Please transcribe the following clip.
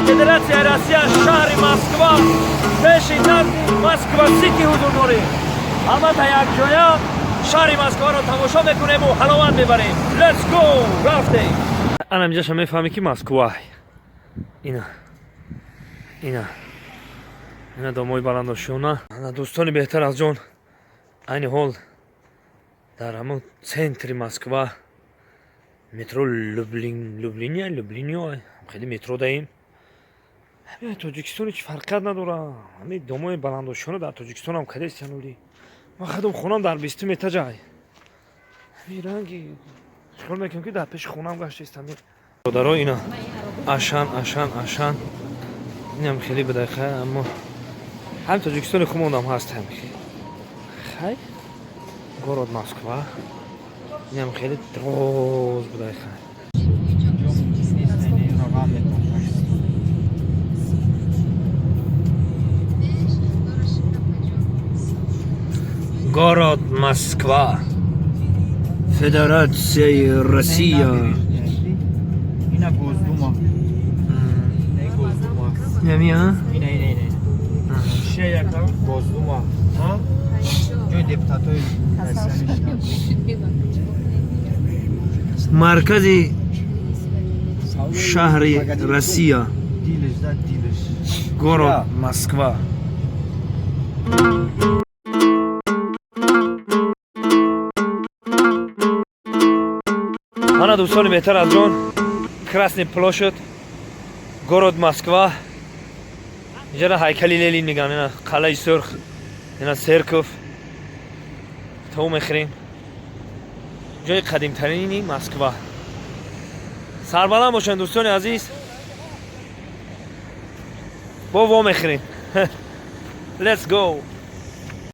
Федератсияи Россия, шаҳри Москва, пеши назди Москва Сити ҳузур дорем. Албатта, якҷоя шаҳри Москваро тамошо мекунему ҳаловат мебарем. Let's go, рафтем. Ана инҷаша мефаҳмӣ, ки Москва. Ина, ина, ина, домои баландошёна. Ана, дӯстони беҳтар аз ҷон, айни ҳол дар ҳамон центри Москва, метро Люблин, Люблиния, Люблинио, хеле метро даем. Ҳамин Тоҷикистон ҳеҷ фарқият надора. Ҳамин домои баландошёна дар Тоҷикистонам кадестянули. Ман худам хонам дар 20-ум этажай. Ҳамин ранги хиёл мекунам, ки дар пеши хонам гаштаистам. Бародаро, ина Ашан, Ашан, Ашан, инам хеле бадақа, аммо ҳам Тоҷикистони хумонам ҳаст. Ҳам хай, город Москва, инам хеле дроз будай, хай. Рақам метон. Город Москва, Федератсияи Россия. Ина Госдума. Не, Госдума. Намия. Ина, ина, ина. Ше яка Госдума. Ҳа? Ҷои депутатои Россия мешинанд. Маркази шаҳри Россия. Дилаш да, дилаш. Город Москва. Ана, дӯстони беҳтар аз ҷон, Красный площадь, город Москва. Инҷара ҳайкали Ленин меган, ина қалъаи сурх, ина церковь. То мехӯрем, ҷои қадимтарини Москва. Сарбаланд бошанд, дӯстони азиз, бо во мехӯрем. Let's go.